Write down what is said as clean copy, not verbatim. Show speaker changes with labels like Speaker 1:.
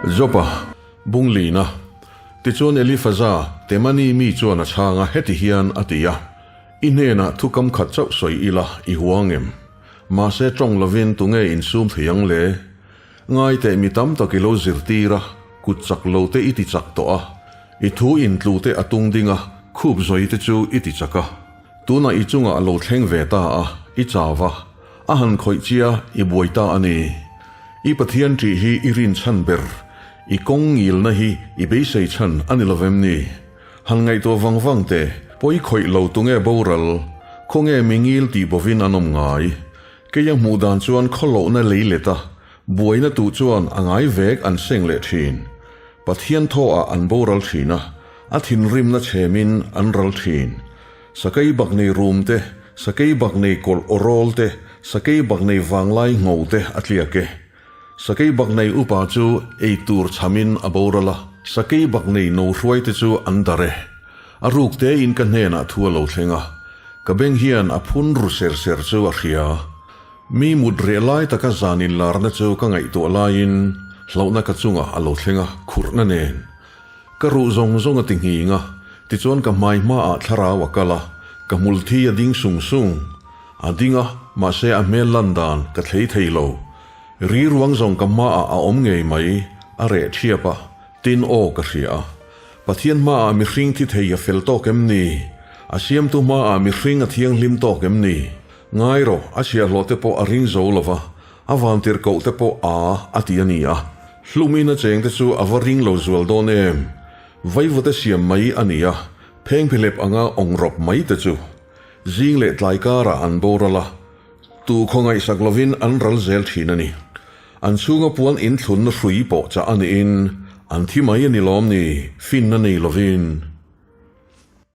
Speaker 1: Joba bung lina. Tichuan Elifaza, Temani mi chuan a chhang a, heti hian a ti a, I hnenah thu kam khat chauh sawi ila i huang em? Mahse tawng lovin tunge insum thei ang le? Ngai teh mi tam tak i lo zirtir a, kut chak lo te i ti chak tawh a, i thu intlu te a tung ding a, khup zawi te chu i ti chak a. Tunah i chungah a lo thleng ve ta a, i chau a, a han khawih chia i buai ta a ni. I Pathian ṭih hi i rin chhan ber, i kawng ngilna hi i beisei chhan a ni lovem ni? Han ngaihtuah vang vang teh, pawi khawih lo tunge boral, khawnge mi ngil tih bovin an awm ngai? Keia hmuh dan chuan khawlohna lei let a, buaina tuh chuan a ngai vek an seng leh thin. Pathian thaw ah an boral thin a, a thinrimna chhemin an ral thin. Sakei bak nei rum te, sakei bak nei kawlh aw rawl te, sakei bak nei vanglai ngho te a tliak e. Sakei bak nei upa chu ei tur chhamin a boral a, sakei bak nei no hruai te chu an dar e. A ruk te in ka hnenah thu a lo thleng a, ka beng hian a phun ru ser ser chu a hria. Mi mut reh lai taka zan inlarna chu ka ngaihtuah laiin hlauhna ka chungah a lo thleng a, khurhna nen. Ka ruh zawng zawng a ti nghing a, tichuan ka hmai hmaah thlarau a kal a, ka hmul thi a ding sung sung. A ding a, mahse a hmel lan dan ka thlei thei lo. Ri ruang zawng ka hmaah a awm ngei mai, a reh thiap a, tin aw ka hria a. Pathian hmaah mihring thi thei a fel tawk em ni? A siamtu hmaah mihring a thianghlim tawk em ni? Ngai rawh, a chhiahhlawh te pawh a ring zo lo va, a vantir koh te pawh a a ti a ni a. Hlumin a cheng te chu a va ring lo zual dawn em? Vaivute siam mai a ni a, phengphehlep anga awng rawp mai te chu. Zing leh tlai karah an boral a, tu khawngaihsak lovin an ral zel thin a ni. An chhunga puan inthlunna hrui pawh chah a niin, an thi mai a ni lawm ni, finna nei lovin.